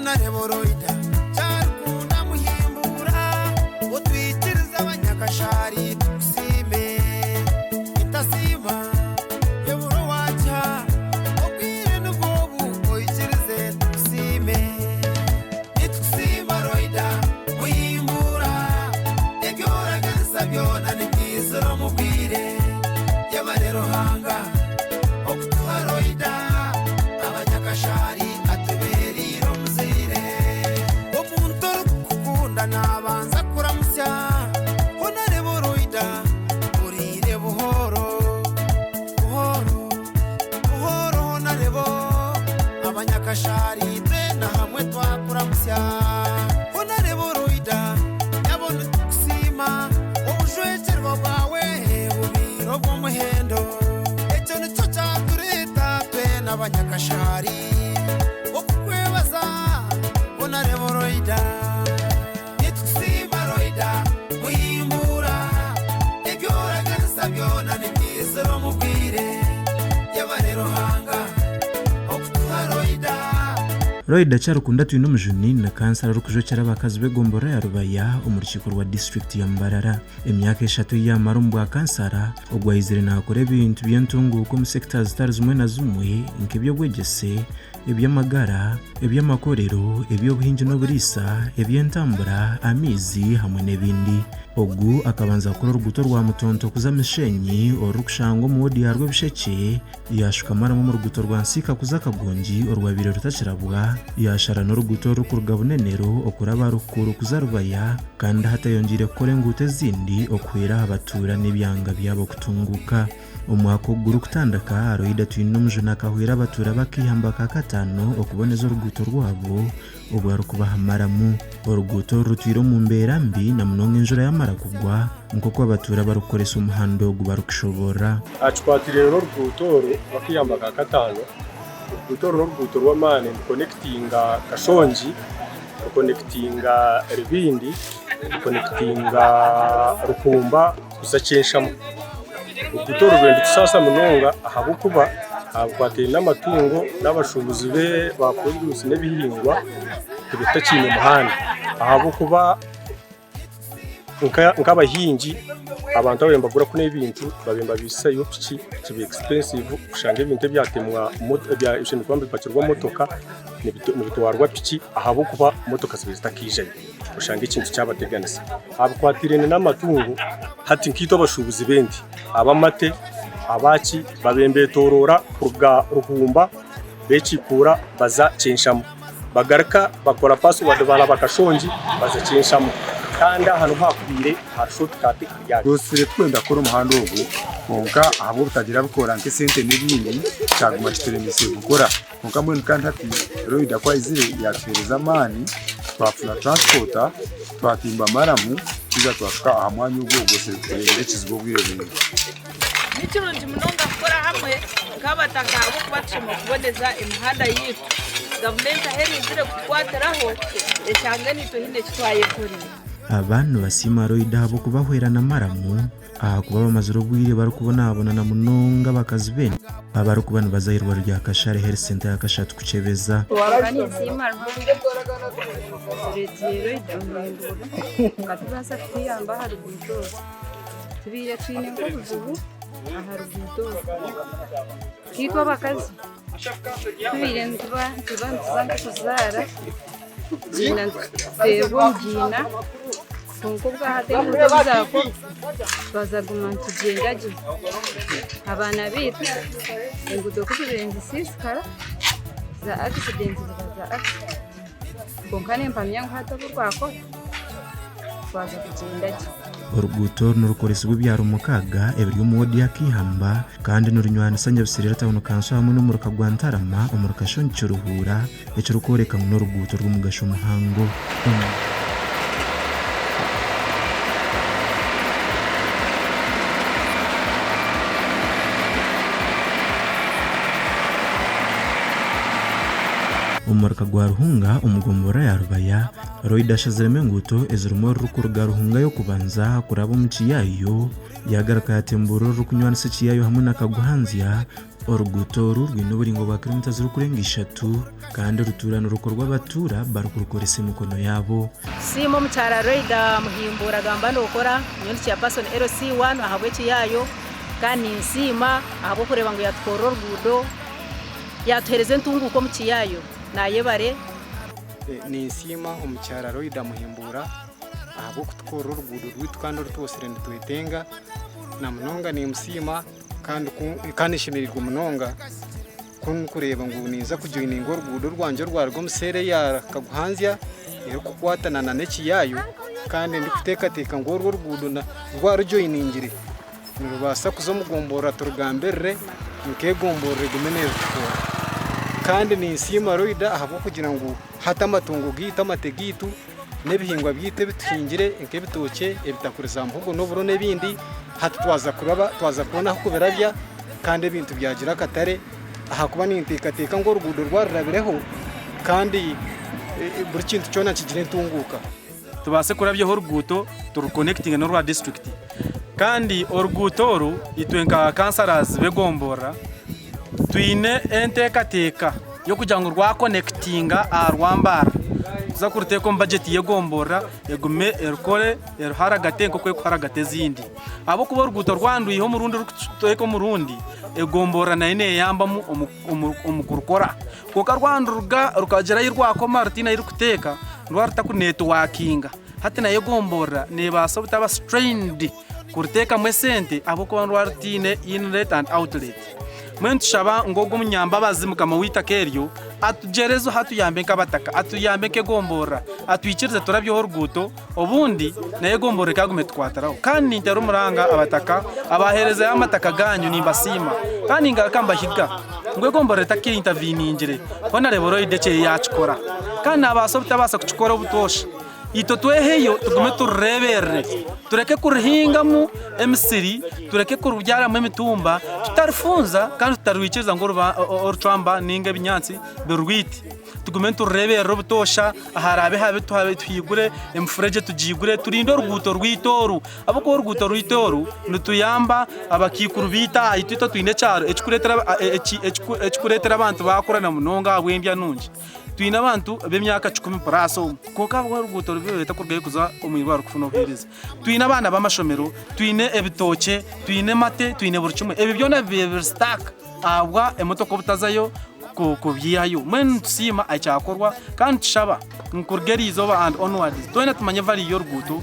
Honarebo Roida Kyarikunda Muhimbura Otwikirize abanyakashaari tukusiime Entasiima ebura owaagiha Obwire nibwo obu oikirize tukusiime Nitukusiima Roida Muhimbura Ebi oraganisa byona nibyizira omu bwire Yebare Ruhanga okutuha Roida Abanyakashaari atubeereire omuzaire. Omuntu orikukukunda naabanza kuramutsya, hoona reeba oroida oriire buhooro, buhooro, buhooro hoona reeba Abanyakashaari twena hamwe twakuramutsya, hoona reeba oroida nyabo nitukusiima, obujwekyerwa bwawe bubaire obw'omuhendo. Ekyo nikyo kyatureeta twena Abanyakashaari okukwebaza Honarebo Roida. Nitukusiima Roida Muhimbuura, ebi oraganisa byona nibyizira omu bwire. Yebare Ruhanga okutuha Roida. Roida Kyarukunda Twinomujuni ni kansara orikujwekyera abakazi b'egomborora ya Rubaya omu rukiiko rwa disiturikiti ya Mbarara. Emyaka eshatu ei yaamara omu bwakansara, ogwo aizire naakora ebintu by'entunguuka omu sekita zitari zimwe na zimwe nk'eby'obwegyese, eby'amagara, eby'amakorero, eby'obuhingi n'oburiisa, eby'entambura, amaizi hamwe n'ebindi. Ogu akabanza kukora oruguuto rwa Mutonto kuza Mishenyi orurikushangwa omu woodi ya Rwebishekye, Yaashuka maramu omu ruguuto rwa Nsiika kuza Kagongi orwabaire rutakirabwa, yaashara n'oruguuto orurikuruga Bunenero okuraba Rukuuro kuza Rubaya kandi hati ayongyeire kukora enguuto ezindi okuhwera aha batuura n'ebyanga byabo kutunguuka. Omwaka ogu gurikutandika, Loida Twinomujuni akahwera abatuura b'akaihamba ka kataano okuboneza oruguuto rwabo obu arikubaha maramu. Oruguuto oru rutwire omu mbeera mbi na munonga enjura yamara kugwa nk'oku abatuura abarikukoresa omuhanda ogu barikushoboorora. Aha kikwatiraine n'oruguuto oru rw'akaihamba ka kataano, oruguuto oru n'oruguuto rw'amaani nirukonekitinga Kashongi, rukonekitinga Rubindi, rukonekitinga Rukumba kuza Kyeshamo. Oruguuto oru nirutusaasa munonga ahabw'okuba aha bikwatiraine n'amatungo n'abashuubuzi ba produce n'ebihingwa tibitakiine muhanda ahabw'okuba nk'abahingi abantu ababaire nibagura kunu ebintu babaire nibabihisayo piki kiba expensive kushanga ebintu ebyatemwa ebishemereire kuba nibipakirwa motoka nibitwarwa piki ahabw'okuba motoka zibaire zitakaijayo oshanga ekintu kyabateganisa. Aha bikwatiraine n'amatungo hati nkaitwe abashuubuzi b'ente ab'amate abaki babaire nibetoroora kuruga Ruhumba bekiikuura baza Kyenshamo bagaruka bakora paasiwadi baraba Kashongi baza Kyenshamo kandi aha niho hakubaire hari shootikaati yaakyo. Tutsire tukwenda kukora omuhanda ogu kwonka ahabw'obutagira bikora nk'esente n'ebindi kyaguma kituremesize kukora. Kwonka mbwenu kandi hati Loida ku aizire yaatuheereza amaani twafuna transport twatimba maramu twija twashuka aha mwanya ogu ogwo tureebire ekizibu obwire bwingi. Ni kirungi munonga kukora hamwe nk'abataka ahabw'okuba tushemereire kuboneza emihanda yaitu. Gavumenti ahu eriizire kutukwatiraho eshange naitwe haine eki twayekorera. Aba nibasiima Loida ahabw'okubahwera na maramu ahakuba bamazire obwire barikubonabona na munonga abakazi be abarikuba nibaza aha irwariro rya Kashare Health Centre ya Kashatu kukyebeza. Kwonka ninsiima Ruhanga otureeteire Loida Muhindura akatubaasa kutuyamba aha ruguuto oru. Tubaire twine nk'obuzibu aha ruguuto oru. Itwe abakazi tubaire nituba nituza nk'okuzaara tugyenda nituteerwa omu biina kwonka obwahati enguuto obu zaakorwa twaza kuguma nitugyenda gye. Abaana baitu enguuto ku zibaire nizisiisikara za akisidenti ziba za akisidenti kwonka nimpamya ngu hati obu rwakora twaza kugyenda gye. Oruguuto oru nirukoresibwa ebyaro mukaaga ebiri omu woodi y'Akaihamba kandi nirunywanisa Nyabisirira Tawuni Kanso hamwe n'omuruka gwa Ntarama omuri Kashongi Kiruhura ekirikworeka ngu n'oruguuto rw'omugasho muhango. Omuruka gwa Ruhunga omu gomborora ya Rubaya, Loida ashaziremu enguuto ezirimu orurikuruga Ruhunga y'okubanza kuraba omu Kiyaayo, yaagaruka yaatembuura orurikunywanisa Ekiyaayo hamwe na Kaguhanzya. Oruguuto oru rwine oburingwa bwa kiromita zirikurenga ishatu kandi rutuura nirukorwa abatuura barikurukoresa emikono yaabo. Tusiima omukyara Loida Muhimbuura gamba nokora, nyowe ndi chairperson LC1 ahabw'ekiyaayo kandi ninsiima ahabw'okureeba ngu yatukorera oruguudo, yatuhereza entunguuka omu kiyaayo. Nayebare. Ninsiima omukyara Loida Muhimbuura ahabw'okutukorera oruguudo rwaitu kandi oru twosire nitwetenga na munonga nimusiima kandi kandi nshemereirwe munonga ku ndikureeba ngu ninza kujoyininga oruguudo rwangye orwaruga omu seeri eya Kaguhanzya erikukwatana na n'ekiyaayo kandi ndikuteekateeka ngu orwo oruguudo rwarujoyiningire nirubaasa kuza omu gomborora turugambirire nk'egomborora egume neerutuhwera. Kandi ninsiima Loida ahabw'okugira ngu hati amatungo gaitu, amate gaitu n'ebihingwa byaitu ebi tuhingire nk'ebitookye, ebitakuri za muhogo n'oburo n'ebindi, hati twaza kuraba twaza kubona ahu kubirabya kandi ebintu byagira akatare ahakuba ninteekateeka ngu oruguudo rwarurabireho kandi buri kintu kyona nikigira entunguuka. Tubaase kurabyaho oruguuto turukonekitinge n'orwa disiturikiti kandi oruguuto oru itwe nka kansarazi b'egomborora twine enteekateeka y'okugira ngu rwakonekitinga aha rwambarara kuza kuruteeka omu bajeti y'egomborora egume erukore eruharagate nk'oku erikuharagata ezindi ahabw'okuba oruguuto rwandwiha omurundi rurikuteeka omurundi egomborora nayo neeyambamu omu kurukora. Kwonka rwanduruga rukagira ahi rwakoma rutaine ahi rurikuteeka rwaba rutakunetiwakinga hati nayo egomborora neebaasa obutaba strained kuruteekamu esente ahabw'okuba nirwaba rutaine inlet and outlet. Mbwenu nitushaba ngu ogwo omunyambabazi mukama w'eitaka eryo atugyerezeho atuyambe nk'abataka, atuyambe nk'egomborora, atwikirize turabyeho oruguuto obundi nayo egomborora ekaaguma etukwatiraho. Kandi ninteera omuranga abataka abaaheerezayo amataka gaanyu nimbasiima kandi ningaruka mbahiga ngu egomborora etakaintaviningire hoona reeba Loida eki yaakikora kandi naabaasa obutabaasa kukikora obutoosha. Itwe tweheyo tugume turureeberere, tureke kuruhingamu emisiri, tureke kurubyaramu emitumba, tutarifunza kandi tutarwikiriza ngu orucwamba nainga ebinyaatsi birwite. Tugume niturureeberera obutoosha, aharaabe habi tuhigure, emifuregye tugiigure, turinde oruguuto rwaitu oru ahabw'okuba oruguuto rwaitu oru nirutuyamba abakaikuru baitu aha itwe twine ekyaro ekirikureetera abantu baakurana munonga ahabw'endya nungi. Twine abantu b'emyaka kikumi puraasi omu, kwonka ahabw'oruguuto rubi rureta kurugayo kuza omu irwariro kufuna obuheereza. Twine abaana b'amashomero, twine ebitookye, twine amate, twine buri kimwe. Ebi byona bibaire biri sitaaka ahabwa emotoka obutazayo kubyihayo. Mbwenu nitusiima ekyakorwa kandi nitushaba ngu kuruga eriizooba and onwards twena tumanye value y'oruguuto,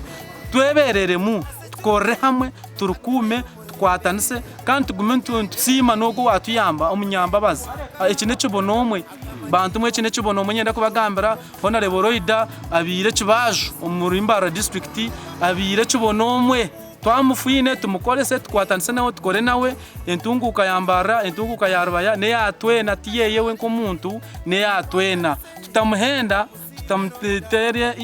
twebereremu, tukorere hamwe, turukuume. Tukwatanise kandi tugume nitusiima n'ogwo owaatuyamba omunyambabazi. Eki n'ekibonoomwe. Bantu mwe eki n'ekibonoomwe niinyenda kubagambira hoona reeba Oroida abaire ekibaaju omuri Mbarara disiturikiti, abaire ekibonoomwe. Twamufwine tumukorese tukwatanise nawe tukore nawe, entunguuka ya Mbarara, entunguuka ya Rubaya n'eya twena ti yeeye we nk'omuntu n'eya twena. Tutamuhenda, tutamuteera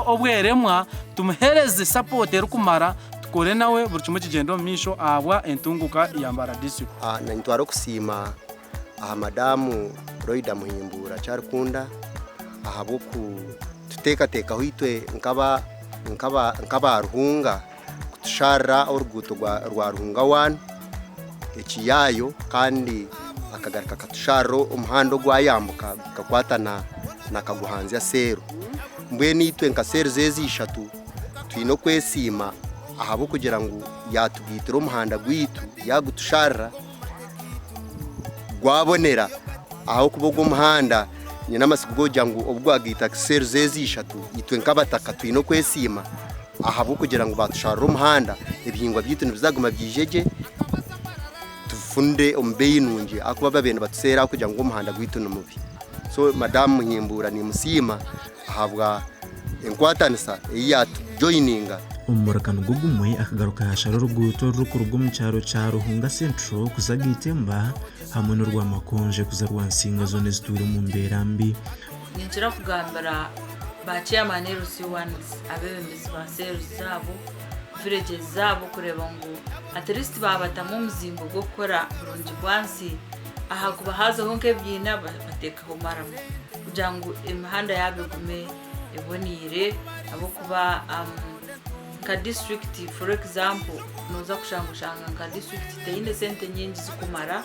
obweremwa, tumuheereze sapooti erikumara. Tukore nawe buri kimwe kigyende omu maisho ahabwa entunguka ya Mbarara district. Nintwara okusiima aha Madamu Loida Muhimbuura Kyarikunda ahabw'okututeekateekaho itwe nk'aba Ruhunga kutusharira oruguuto rwa Ruhunga wani ekiyaayo kandi akagaruka akatusharira omuhanda ogwayambuka gukakwatana na Kaguhanzya Seero. Mbwenu itwe nka seero ezi ishatu Twine okwesiima ahabw'okugira ngu yaatugaitira omuhanda gwaitu, yaagutusharira gwabonera ahabw'okuba ogwo omuhanda nyine amatsiko g'okugira ngu obu gwagaita seeri ezi ishatu, itwe nk'abataka twine okwesiima ahabw'okugira ngu baatusharira omuhanda, ebihingwa byaitu nibizaguma byije gye tubifunire omu beeyi nungi ahakuba babaire nibatuseera ahabw'okugira ngu omuhanda gwaitu ni mubi. So Madamu Muhimbuura nimusiima ahabwa enkwatanisa ei yaatujoyininga. Omu murakano gwo gumwe akagaruka yashara oruguuto orurikuruga omu kyaro kya Ruhunga Central kuza Gaitemba hamwe n'orwa Makonje kuza Rwansinga zoona ezitwire omu mbeera mbi. Ninkira kugambira ba chairman LC1s, abeebembezi ba cells zaabo, villages zaabo kureeba ngu at least baabatamu omuzimbo gw'okukora burungi bwansi ahakuba haazaho nk'ebiina bateekaho maramu kugira ngu emihanda yaabo egume eboneire ahabw'okuba nka disiturikiti for example nooza kushanga oshanga nka disiturikiti teine sente nyingi zirikumara.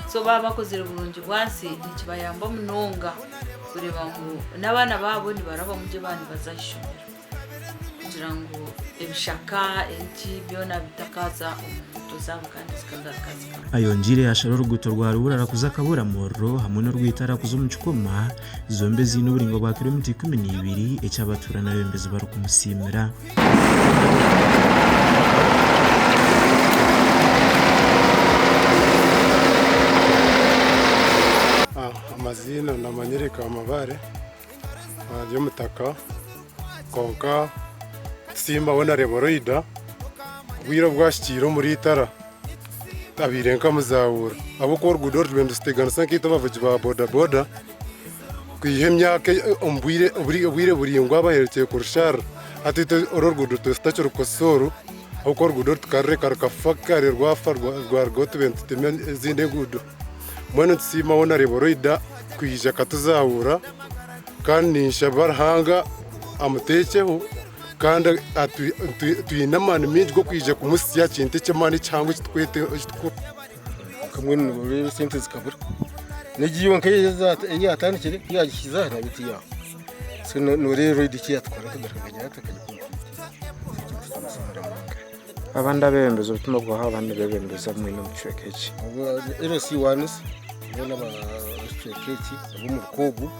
So baaba bakozire burungi bwansi nikibayamba munonga kureeba ngu n'abaana baabo nibarabamu gye baaba nibaza aha ishomero kugira ngu ebishaka ebiki byona bitakaaza omu nguuto zaabo kandi zikagaruka zikaba. Ayongiire yashara oruguuto rwa Ruburara kuza Kaburamuriro hamwe n'orw'eitara kuza omu Kikoma, zombi eziine oburaingwa bwa kiromita 12 eki abatuura n'abeebembezi barikumusiimira. Amaziina ndamanyire Kamabare ndi omutaka kwonka tusiima Honarebo Loida obwire obu bwahikire omuri itara abaire nkamuzahuura ahabw'okuba oruguudo oru turiyo nituteganisa nkaitwe abavugi ba boda boda kwiha emyaka omu bwire obwire buraingwa abaherekire kurusharira hati itwe oru oruguudo tutakirukozesa oru ahabw'okuba oruguudo oru tukarureka rukafa kare rwafa rwarugaho tube nitutema ezindi enguudo. Mbwenu nitusiima Honarebo Loida kwija akatuzahuura kandi ninshaba Ruhanga amuteekyeho kandi twine amaani maingi g'okwija kumuhitsya aha kintu eky'amaani ekihango eki turikweta. Mbwenu noreeba esente zikabura n'egi yonka ei yatandikire ku yagihikize aha nayo tiyahwa so noreeba Loida eki yatukora akagaruka akagira ata akagikompuritinga. Abandi abebembezi obutumwa bwawe abandi nibebembeza mwine omu kicweka eki. LC ones boona ab'ekicweka eki ab'omu Rukoogu.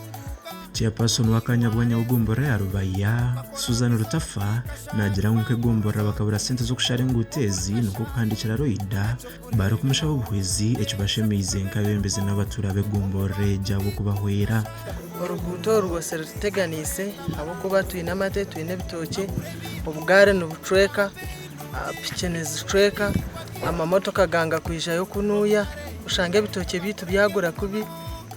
Chairperson w'akanyabwanya w'egomborora ya Rubaya, Susan Rutafa naagira ngu nk'egomborora bakabura sente z'okushara enguuto ezi nikwo kuhandiikira Loida barikumushaba obuhwezi ekibashemeize nk'abeebembezi n'abatuura b'egomborora egi ahabw'okubahwera. Oruguuto oru rwose rututeganiise ahabw'okuba twine amate, twine ebitookye, obugaari nibucweka, piki nizicweka, amamotoka ganga kwijayo kunuuya, oshanga ebitookye byaitu byagura kubi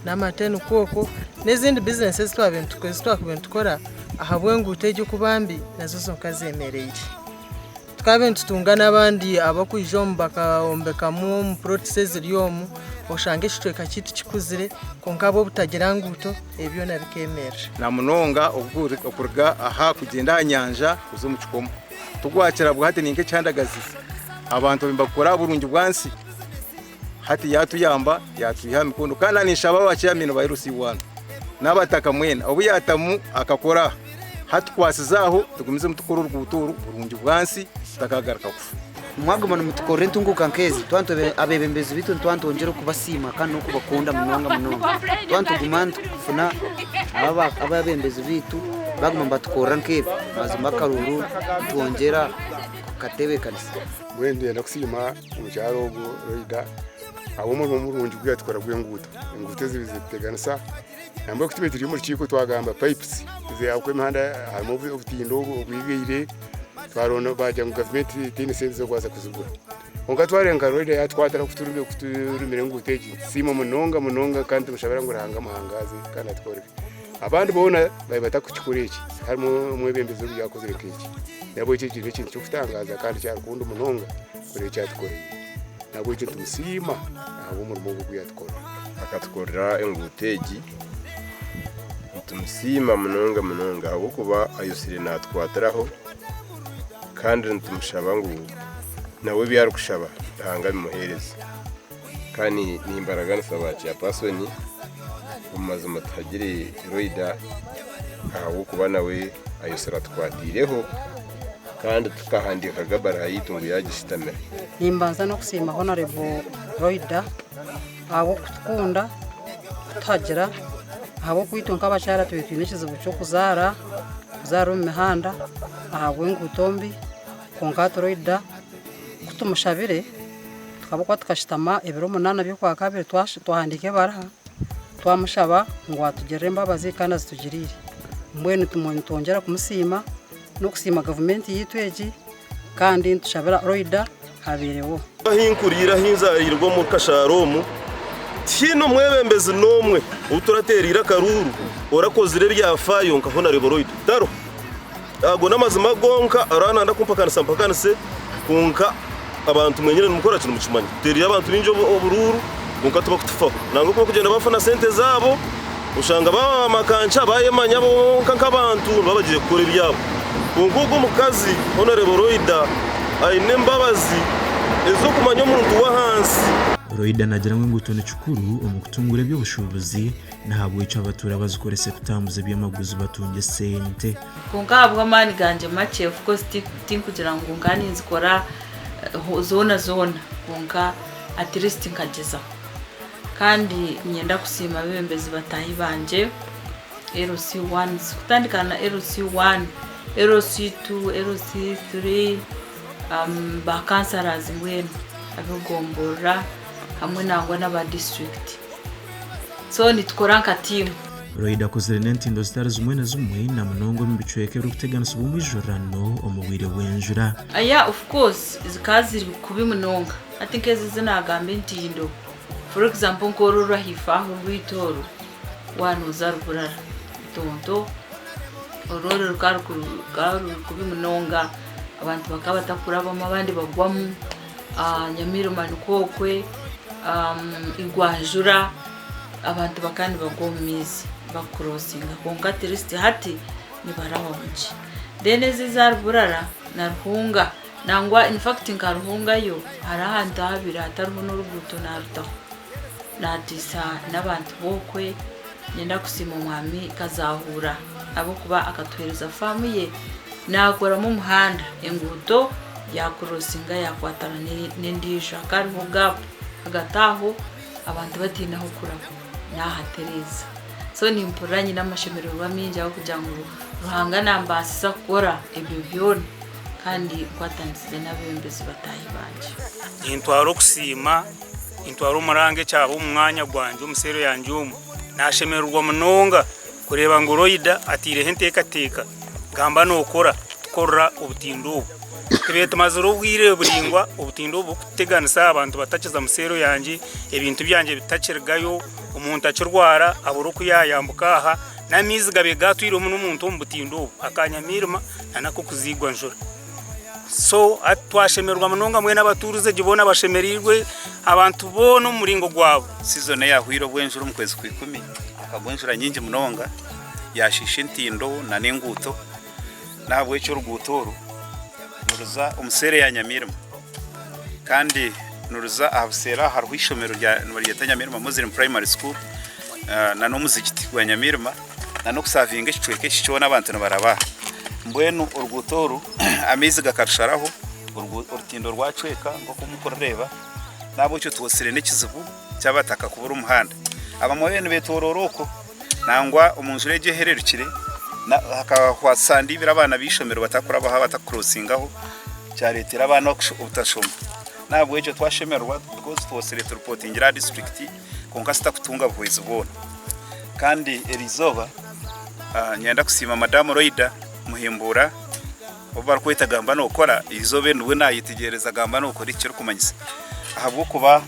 n'amate nikwo okwo n'ezindi bizinesi ezi twakubaire nitukora ahabw'enguuto egi okuba mbi nazo zonka zemereire. Tukaba nitutunga n'abandi abakwija omu bakaombekamu omu plots eziri omu, oshanga ekicweka kyaitu kikuzire kwonka ahabw'obutagira nguuto ebi byona bikemerera. Na munonga okuruga aha kugyenda aha nyanja kuza omu kikomo. Tugwakira bwa hati ni nk'ekihandagazi. Abantu nibakora burungi bwansi. Hati yatuyamba yatwiha aha mikono kandi na ninshaba aba chairman ba LC one n'abataka mwena obu yatamu akakora aha hati tukwasize aho tugumizemu tukore oruguuto oru burungi bwansi tutakagaruka kufa. Mwaguma nimutukorera entunguuka nk'ezi, twaba nitwe abeebembezi baitu nituba nitwongyera okubasiima kandi n'okubakunda munonga munonga. Twaba nituguma nitufuna aba abeebembezi baitu baguma nibatukorera nk'ebi, mazima akaruuru nitwongyera kukatebeekanisa. Mbwenu niinyenda kusiima Omukyara ogu Loida ahabw'omurimo murungi ogu yaatukora gw'enguuto. Enguuto ezi nizituteganisa nambwenu ku tubaire turi omu rukiiko twagamba pipes ahabw'okuba emihanda harimu obutindo obwigaire twaronda baagira ngu gavumenti teine sente z'okubaasa kuzigura. Kwonka twareeba nka Loida yaatukwatiraho kuturumira enguuto egi nitusiima munonga munonga kandi nitushabira ngu Ruhanga amuhangaaze kandi atukorere. Abandi boona baabaire batarikukikora eki harimu omwebembezi ogu yaakozire nk'eki. Nahabwekyo eki n'ekintu ky'okutangaaza kandi kya rukundo munonga. Kuri eki atukoreire. Nahabwekyo nitumusiima ahabw'omurimo ogu ogu yatukorera. Akatukorera enguuto egi, nitumusiima munonga munonga ahabw'okuba ayosire natukwatiraho kandi nitumushaba ngu nawe ebi arikushaba Ruhanga abimuheereze. Kandi nimbaraganisa ba chairperson omu mazima tuhagire Loida ahabw'okuba nawe ayosire atukwatiireho. Kandi tukahandiikaga ebaruha yaitu ngu yaagishitamira. Nimbanza n'okusiima Honourable Loida ahabw'okutukunda, kutuhagira, ahabw'okuba itwe nk'abakyara tubaire twine ekizibu ky'okuzaara, kuzaarira omu mihanda ahabw'enguuto mbi kwonka hati Loida ku tumushabire tukabukuba tukashutama ebiro munaana by'okwakabiri twahandiika ebaruha twamushaba ngu atugirire embabazi kandi azitugiriire mbwenu nitwongyera kumusiima. N'okusiima gavumenti yaitu egi kandi nitushabira Loida abeereho. Ahi nkuriire ahi nzaariirwe omu kashaaro omu, tihaine omwebembezi n'omwe ou turateereire akaruuru orakozire ebyafaayo nka Honarebo Loida. Tariho. Ago n'amazima gonka, araba nayenda kumpakanisa ampakanise kwonka abantu mwenyine nimukora ki? Nimukimanya. Tuteereire abantu baingi oburuuru kwonka tibakutufaho. Nangwa oku barikugyenda bafuna sente zaabo, oshanga baaba bamakanca bayemanya bonka nk'abantu nibaba bagiire kukora ebyabo. Kwonka ogwo omukazi Honourable Loida aine embabazi ez'okumanya omuntu w'ahansi. Loida naagira ngu enguuto ni kikuru omu kutunguura eby'obushuubuzi n'ahabw'ekyo abatuura bazikorese kutambuza eby'amaguzi batungye esente. Kwonka ahabw'amaani gangye makye of course tinkugira ngu nkaba ninzikora zoona zoona kwonka at least nkagyezaho. Kandi niinyenda kusiima abeebembezi bataahi bangye LC ones kutandika na LC one, LC two, LC three, ba councillors mbwenu ab'egomborora hamwe nangwa n'aba disiturikiti. So nitukora nka tiimu. Loida akozire n'entindo zitari zimwe na zimwe na munonga omu bicweka ebirikuteganisibwa omwijurano omu bwire bw'enjura. Yeah of course zikaba ziri kubi munonga hati nk'ezi ezi naagamba entindo for example nk'oru orw'ahaifo aha orwaitu oru waaba nooza Ruburara Tonto oru oru rukaba ruri kubi munonga abantu bakaba batakurabamu abandi bagwamu Nyamirima nikwo okwe Igwanjura abantu bakaba nibagwa omu maizi bakukurosinga kwonka at least hati nibarabamu gye. Then ezi eza Ruburara na Ruhunga nangwa in fact nka Ruhunga yo hariho ahantu ahabaire hatariho n'oruguuto naarutaho. Naatiisa n'abantu b'okwe niinyenda kusiima omwami Kazahuura ahabw'okuba akatuheereza faamu ye naakoramu omuhanda enguuto yaakurosinga yaakwatana n'endiijo hakaba hariho gaapu ahagati aho abantu bataine ah'okuraba naahatereeza. So nimpurira nyine amashemererwa maingi ahabw'okugira ngu Ruhanga naambaasisa kukora ebyo byona kandi nkwatanisize n'abeebembezi bataahi bangye. Nintwara okusiima, nintwara omuranga ekyaba omu mwanya gwangye omu seero yangye omu. Nashemererwa munonga kureeba ngu Loida ataireho enteekateeka gamba nookora tukorera obutindo obu. Tubaire tumazire obwire buraingwa obutindo obu burikututeganisa abantu batakiza mu seero yangye, ebintu byangye bitakirugayo, omuntu akirwara abure oku yaayambuka aha, n'amaizi gabaire gaatwirwemu n'omuntu omu butindo obu akanyamiirima n'ak'okuziigwa njura. So hati twashemererwa munonga mbwenu abatuurize gye boona bashemereirwe, abantu boona omu muringo gwabo. Sizoni eyahweire obw'enjura omu kwezi kw'ikumi hakagwa enjura nyingi munonga yashiisha entindo nana enguuto n'ahabw'ekyo oruguuto oru niruza omu seeri ya Nyamirima kandi niruza aha buseeri aha hariho eishomero nibaryeta Nyamirima Muslim Primary School nana omuzigiti gwa Nyamirima. nana okusavinga ekicweka eki kyona abantu nibaraba aha. Mbwenu oruguuto oru amaizi gakarusharaho, orutindo rwacweka nk'oku murikurureeba n'ahabw'ekyo twotsire n'ekizibu ky'abataka kubura omuhanda. Abamwe bariyo nibeetooroora okwo nangwa omu njura egi ehererukire hakahwa sande ibiri abaana b'eishomero batakurabaho batakukurosingaho kyareetera abaana obutashoma. N'ahabw'ekyo twashemererwa because twotsire turipotingire aha disiturikiti kwonka tutakutunga buhwezi bwona. Kandi eriizooba niinyenda kusiima Madamu Loida Muhimbuura ou barikweta Gamba Nookora, eizooba eri nibwo naayetegyereza Gamba Nookora eki kirikumanyisa ahabw'okuba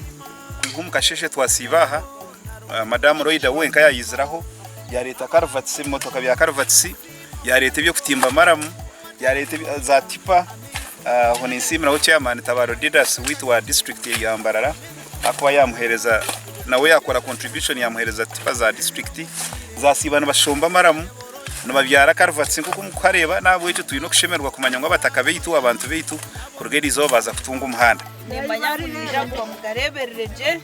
kwiha omu kasheeshe twasiiba aha, Madamu Loida we wenka yaayiziraho yaareeta karuvatisi, ebimotoka bya karuvatisi, yaareeta eby'okutimba maramu, yaareeta za tipa, aho ninsiimiraho chairman Tabaro Didas waitu wa disiturikiti ya Mbarara ahakuba yaamuheereza nawe yaakora contribution yaamuheereza tipa za disiturikiti zaasiiba nibashomba maramu nibabyara karuvatisi nk'oku murikuhareeba n'ahabw'ekyo twine okushemererwa kumanya ngu abataka baitu abantu baitu kuruga eriizooba baaza kutunga omuhanda. Nimanya ngu nimwija kuba mugareeberere gye,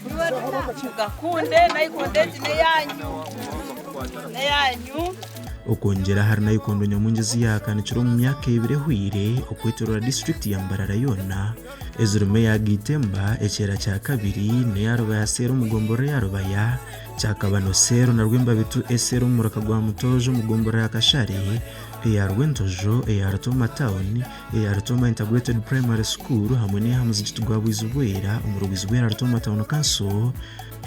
mugakunde, nayikondo egi n'eyaanyu, n'eyaanyu. Okwongyera ahari Naikondo nyamwingi ezi yaakanikire omu myaka ebiri ehweire okwetoroora disiturikiti ya Mbarara yoona ezirimu eya Gaitemba, ekyera kya kabiri n'eya Rubaya Seero omu gomborora eya Rubaya, Kyakabano Seero na Rwembabitu Eseero omu muruka gwa Mutojo omu gomborora ya Kashare, eya Rwentojo, eya Rutooma Town, eya Rutooma Integrated Primary School hamwe n'eyaha muzigiti gwa Bwizibwera omuri Bwizibwera Rutooma Town Council,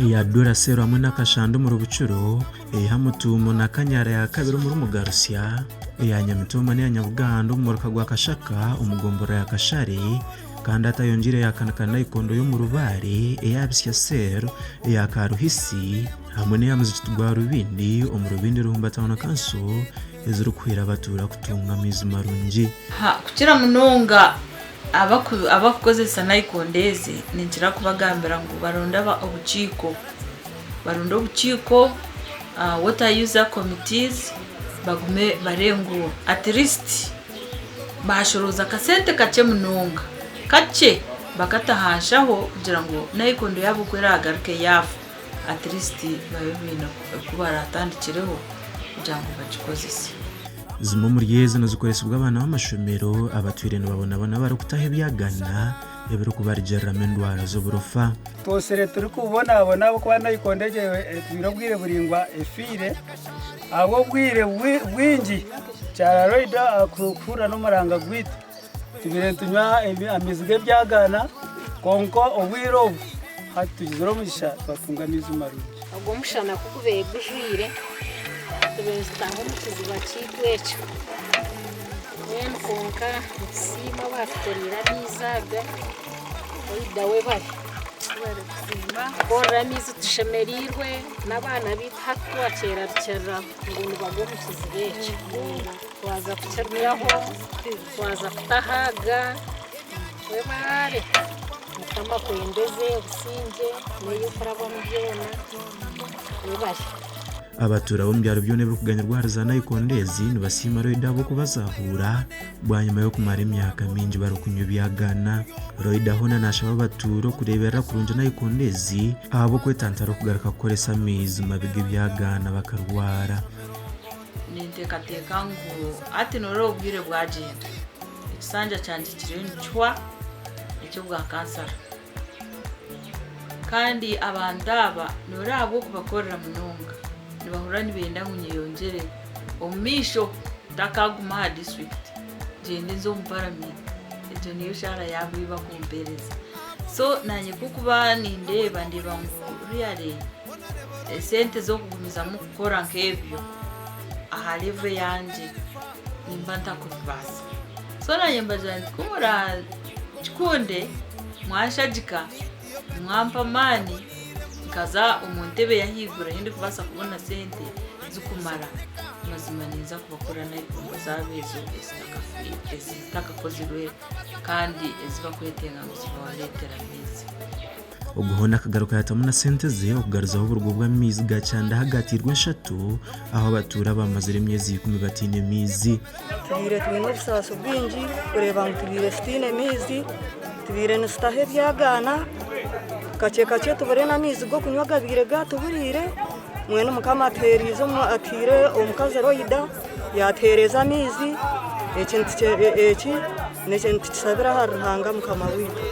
eya Dura Seero hamwe n'Akashanda omuri Bukiro. Eya Mutuumo na Kanyara ya kabiri omuri Mugarusya, eya Nyamitooma n'eya Nyabuganda omu muruka gwa Kashaka omu gomborora ya Kashare, kandi atayongiire eya Kanika Naikondo y'omu Rubare, eya Bisya Cell, eya Karuhisi hamwe n'eya muzigiti gwa Rubindi omu Rubindi Ruhumba Town Council ezirikuhwera abatuura kutunga amaizi marungi. Kukira munonga abakukozesa nayikondo ezi ninkira kubagambira ngu baronde obukiiko, baronde obukiiko water user committees bagume barebe ngu at least bashorooza akasente kakye munonga kakye. Bakata aha nshaho kugira ngu nayikondo yaabo ku eraagaruke yaafa, at least babe baine oku baraatandikireho kugira ngu bagikozese. Zimwe omuri ezi nizikoresibwa abaana b'amashomero abatwire nibabonabona barikutaha ebyagana ebirikubarugiriramu endwara z'oburofa. Twosire turikubonabona ahabw'okuba nayikondo egyo etwire obwire buraingwa efiire ahabw'obwire bwingi kyararoida kuhurira n'omuranga gwaitu. Tubaire nitunywa amaizi g'ebyagaana kwonka obwire obu hati tugizire omugisha twatunga amaizi marungi. Ogwo omushana ku gubaire gujwire, tubaire nitutaaha omu kiziba kyaitu ekyo. Mbwenu kwonka nitusiima abaatukoreire amaizi aga, Oida webare kutukorera amaizi tushemereirwe n'abaana baitu hati twakyerarikirira ngu nibagwa omu kiziba ekyo. Twaza kukirugaho, twaza kutahaga, webare Mukama akwendeze obusingye n'eby'okurabamu byona, webare. Abatuura b'omu byaro byona ebirikuganyirwa ahari za nayikondo ezi nibasiima Loida ahabw'okubazahuura bwanyima y'okumara emyaka mingi barikunywa ebyagaana. Loida hoona naashaba abatuura okureeberera kurungi nayikondo ezi ahabw'okwetantara okugaruka kukoresa amaizi mabi g'ebyagaana bakarwara. Ninteekateeka ngu hati noreeba obwire bwagyenda, ekisanja kyangye kiriyo nikihwa eky'obwa kansara kandi abantu aba noreeba ahabw'okubakorera munonga nibahurira nibenda ngu nyeyongyere omu maisho ntakaguma aha disiturikiti ngyende nze omu paramenti egyo niyo shaara yaabo ei bakumpeereza so naanye ku kuba nindeeba ndeeba ngu really esente z'okugumizamu kukora nk'ebyo aha level eyangye nimba ntakubibaasa. So naanye mbagira nti ku murakikunde mwanshagika, mwampa amaani nkaza omu ntebe ey'ahaiguru ahu ndikubaasa kubona sente zikumara, mazima ninza kubakora nayikondo zaabo ezo ezitakakozirwe kandi ezi bakwetenga ngu zibareetere amaizi. Ogu hoona akagaruka yatamu na sente ze okugaruzaho oburugo bw'amaizi ga kyanda ahagatiirwe enshatu ahu abatuura bamazire emyezi ikumi bataine maizi. Tubaire twine obusaasi bwingi kureeba ngu tubaire tutaine maizi, tubaire nitutaha ebyagaana, kakye kakye tubure n'amaizi g'okunywa agabaire gatuburiire, mbwenu Mukama atuheerize atuhaire omukazi Loida yatuheereza amaizi, eki eki nitukishabira ahari Ruhanga Mukama waitu.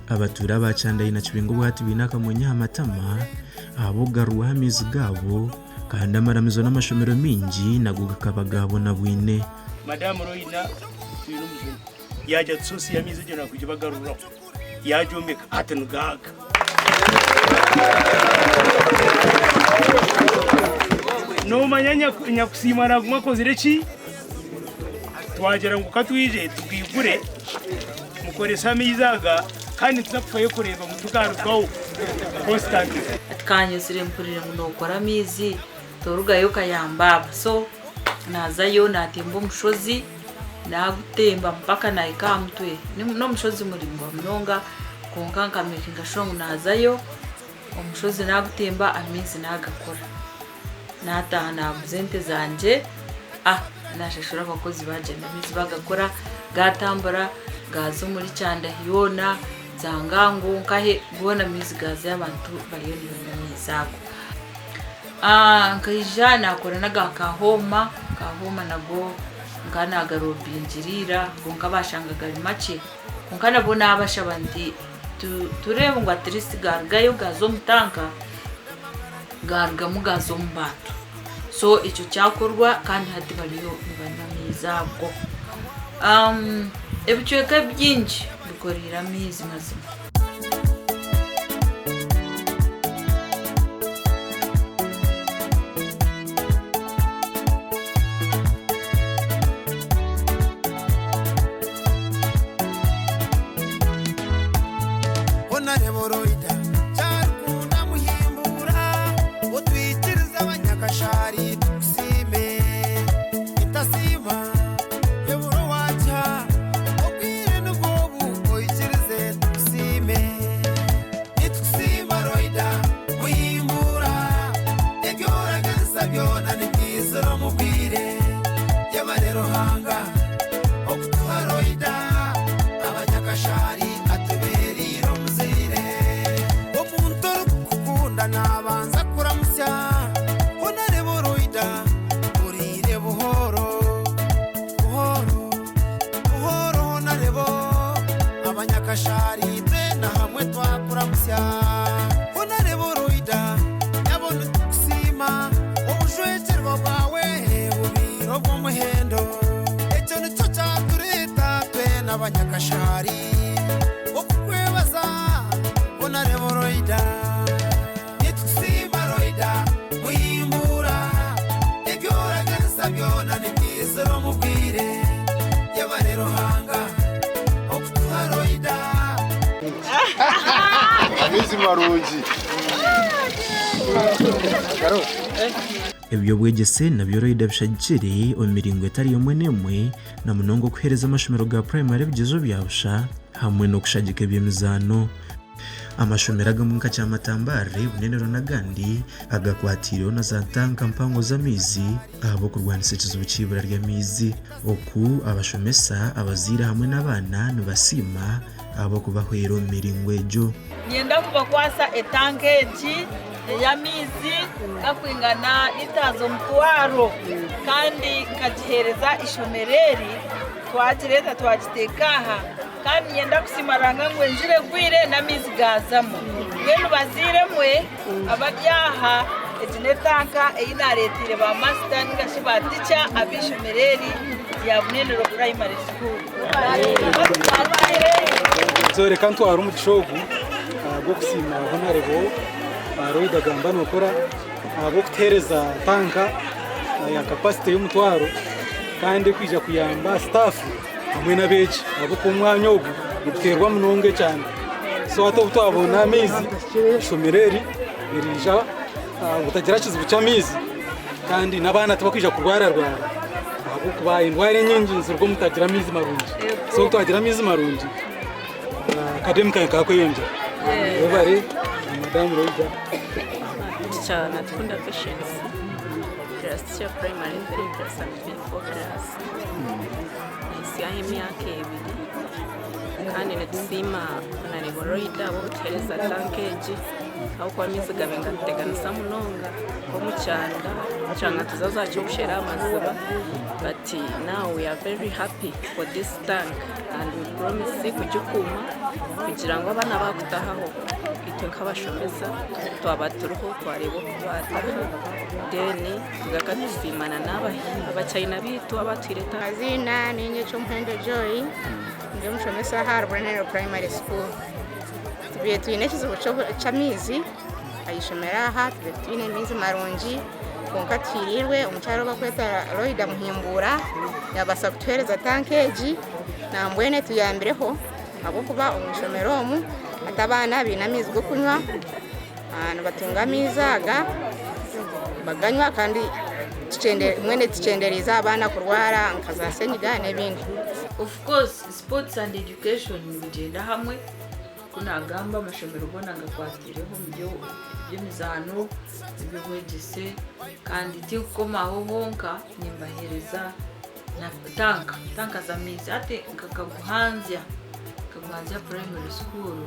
Abatuura aba Kyandayi na Kibingo obwahati baine akamwenyo aha matama ahabw'okugarurwaho amaizi gaabo kandi amaramizo n'amashomero maingi nago gakaba gaabonabwine. Madamu Loida Twinomujuni yaagira ati source y'amaizi egyo nakwija bagaruraho yaagyombeka hati nigaaga. Noomanya nyakusiimwa naaguma akozire ki? Twagira ngu ka twije tugaigure. Mukorese amaizi aga kandi nituza kufayo kureeba ngu tugarugaho constantly. Ati kanyuzire mpurire ngu nokora amaizi torugayo okayamba aba so nazayo natemba omushozi nagutemba mpaka nahika aha mutwe nomushozi muraingwa munonga kwonka nka makinga sure ngu nazayo omushozi nagutemba amaizi nagakora. Naataaha naaguza ente zangye, naashashura abakozi baagyenda amaizi baagakora, gaatambura gaaza omuri kyanda yoona, Zangango, nkahe, goona amaizi gaazayo abantu bariyo nibanywa amaizi ago. Nkaija naakora n'aga Kahooma, Kahooma nago nkaba naagarobingira ira kwonka baashanga gari makye, kwonka nabwo naabashaba nti tureebe ngu at least gaarugayo gaaza omu tanka. Gaarugamu gaaza omu bantu. So ekyo kyakorwa kandi hati bariyo nibanywa amaizi ago. Ebicweka ebingi bikoreire amaizi mazima. Kyarukunda Muhimbura otwikirize abanyakashaari tukusiime Nitasiima ebura owaagiha obwire nibwo obu oikirize tukusiime Nitukusiima Loida Muhimbura ebi oraganisa byona nibyizira omu bwire Yebare Ruhanga okutuha Loida abanyakashaari atubeereire. Abanyakashari okukwebaza Honorable Roida. Nitukusiima Roida Muhimbura, ebyoraganisa byona nibyizira omu bwire. Yebare Ruhanga okutuha Roida. Amaizi marungi. Eby'obwegyese nabyo Loida abishagikire omu miringo etari emwe n'emwe na munonga okuheereza amashomero ga purayimari ebigyezo bya busha hamwe n'okushagika eby'emizaano. Amashomero agamwe nka Kyamatambarare, Bunenero n'agandi agakwatiireho na za tanka mpango z'amaizi ahabw'okurwanisa ekizibu ky'eibura ry'amaizi. Oku abashomesa, abazaire hamwe n'abaana nibasiima ahabw'okubahwera omu miringo egyo. Niinyenda kubakwasa etanka egi ey'amaizi gakwingana litres 1000 kandi nkagiheereza eishomero eri twagireeta twagiteeka aha kandi niinyenda kusiima Ruhanga ngu enjura egwire n'amaizi gaazamu. Mbwenu bazaire mwe abari aha egi n'etanka ei naareeteire ba masita nainga shi ba tica ab'eishomero eri rya Bunenero Primary School. So reka ntware omugisha ogu gw'okusiima Honarebo Loida Gambanokora ahabw'okutuheereza tanka ya kapasite y'omutwaro kandi ekwija kuyamba sitaafu hamwe n'abeegi ahabw'okuba omwanya ogu niguteerwa munonga ekyanda. So hati obu twabona amaizi, eishomero eri niriija butagira kizibu ky'amaizi kandi n'abaana tibakwija kurwararwara ahabw'okuba endwara enyingi niziruga omu kutagira amaizi marungi. So obu twagira amaizi marungi, akademi kange kakweyongyera. Webare Madamu Loida. Teacher Natukunda Patience, class teacher primary 3 class and 4 class. Nahitsyaho emyaka ebiri kandi nitusiima Honorable Loida ahabw'okutuheereza tanka egi ahabw'okuba amaizi gabaire nigatuteganisa munonga nk'omu kyanda kyanga tuza za Kyobushera aha maziba but now we are very happy for this tank and we promise kugikuuma kugira ngu abaana baakutahaho itwe nk'abashomesa twaba turiho twareeba oku baataha then tugaruka tusiimana n'abachina baitu abatwire tanka. Amaziina ninye Kyomuhendo Joy, ndi omushomesa aha Rubonero Primary School. Tubaire twine ekizibu ky'amaizi aha ishomero aha, tubaire tutaine maizi marungi kwonka tuhiiriirwe omukyara ou barikweta Loida Muhimbuura yaabaasa kutuheereza tanka egi nambwenu etuyambireho ahabw'okuba omu ishomero omu hati abaana baine amaizi g'okunywa, nibatunga amaizi aga baganywa kandi mbwenu tukyendereize abaana kurwara nka za senyiga n'ebindi. Of course sports and education nibigyenda hamwe ku nagamba amashomero goona gakwatiireho omu by'emizaano, eby'obwegyese kandi tikukoma aho honka nimbaheereza na tanka, tanka z'amaizi hati nka Kaguhanzya, Kaguhanzya primary school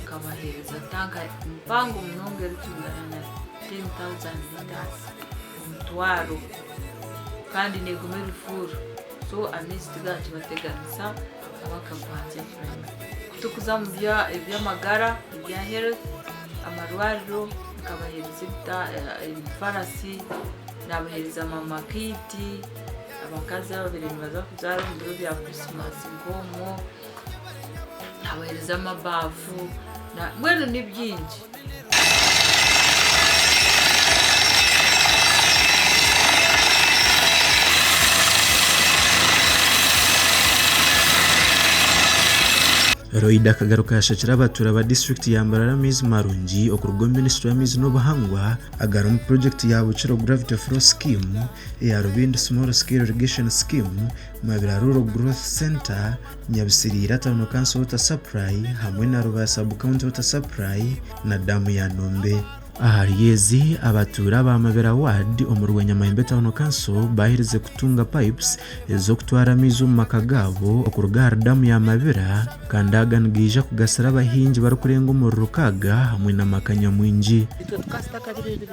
nkabaheereza tanka mpango munonga erikwingana na 10,000 litres, omutwaro kandi neeguma eri fuuru so amaizi tigakibateganisa aba Kaguhanzya primary. Ku turikuza omu by'amagara ebya health, amarwariro nkabaheereza emifarasi, naabaheereza mama kiiti, abakazi ababaire nibaza kuzaara omu biro bya kurisimasi nk'omwo, naabaheereza amabaafu, mbwenu ni bingi. Loida akagaruka yashakira abatuura ba disiturikiti ya Mbarara amaizi marungi okuruga omu minisitule y'amaizi n'obuhangwa agari omu purojekiti ya Bukiro Gravity Flow Scheme, eya Rubindi Small Scale Irrigation Scheme, Mabira Rural Growth Centre, Nyabisiriira Town Council Water Supply hamwe na Rubaya Sub-County Water Supply na daamu ya Nombe. Ahari ezi, abatuura aba Mabira Ward omuri Rwanyamahembe Town Council baaherize kutunga pipes ez'okutwara amaizi omu maka gaabo okuruga ahari daamu ya Mabira kandi aga nigaija kugasira abahingi barikurenga omuri Rukaaga hamwe n'amaka nyamwingi. Itwe tukasita akabiri ebiri.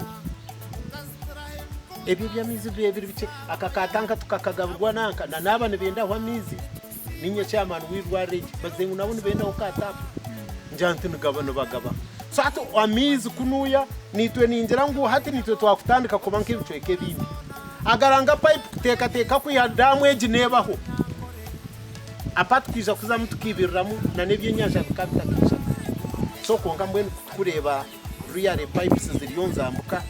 Ebyo eby'amaizi bibaire biri bikye. Aka ka tanka tukakagaburwa nanka na naaba nibendaho amaizi ninye chairman w'eirwariro egi bagize ngu nabo nibendaho ka tap ngira nti nigaba nibagaba. So hati amaizi kunuuya naitwe ningira ngu hati naitwe twakutandika kuba nk'ebicweka ebindi. Agaranga pipe kuteekateeka kwiha daamu egi neebaho. Apart kwija kuzamu tukiibiriramu na n'ebyenyanja bikaba bitakiija. So kwonka mbwenu kutukureeba really pipes ziriyo nizambuka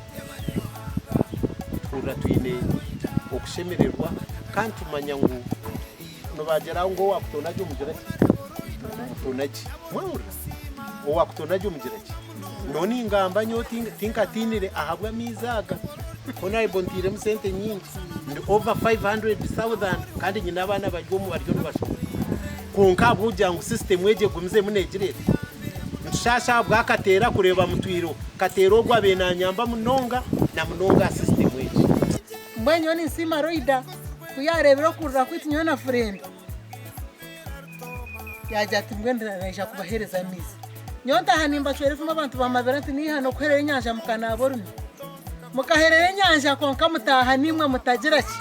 tuhurira twine okushemererwa kandi tumanya ngu nibagira ngu owaakutoona gye omugira ki? Omutoona gye. Mwahurira? Owaakutoona gye omugira ki? Nyowe ningamba nyowe tinkatiinire ahabw'amaizi aga. Honourable ntairemu sente nyingi. Ndi over 500,000 kandi nyine abaana bari omu bariyo nibashoma. Kwonka ahabw'okugira ngu system egi egumizemu neegira eti, nitushaasha ahabwa Kateera kureeba mutwire Kateera ogwo abaire nanyamba munonga na munonga aha system egi. Mbwenu nyowe ninsiima Loida ku yaareebire okurira kwaitu nyowe na Furenda yaagira ati mbwenu naija kubaheereza amaizi. Nyowe ntaaha nimbacwera efumu abantu ba Mabira nti niiha n'okuheerera enyanja mukanaaba orumi. Mukaherera enyanja kwonka mutaaha naimwe mutagira ki?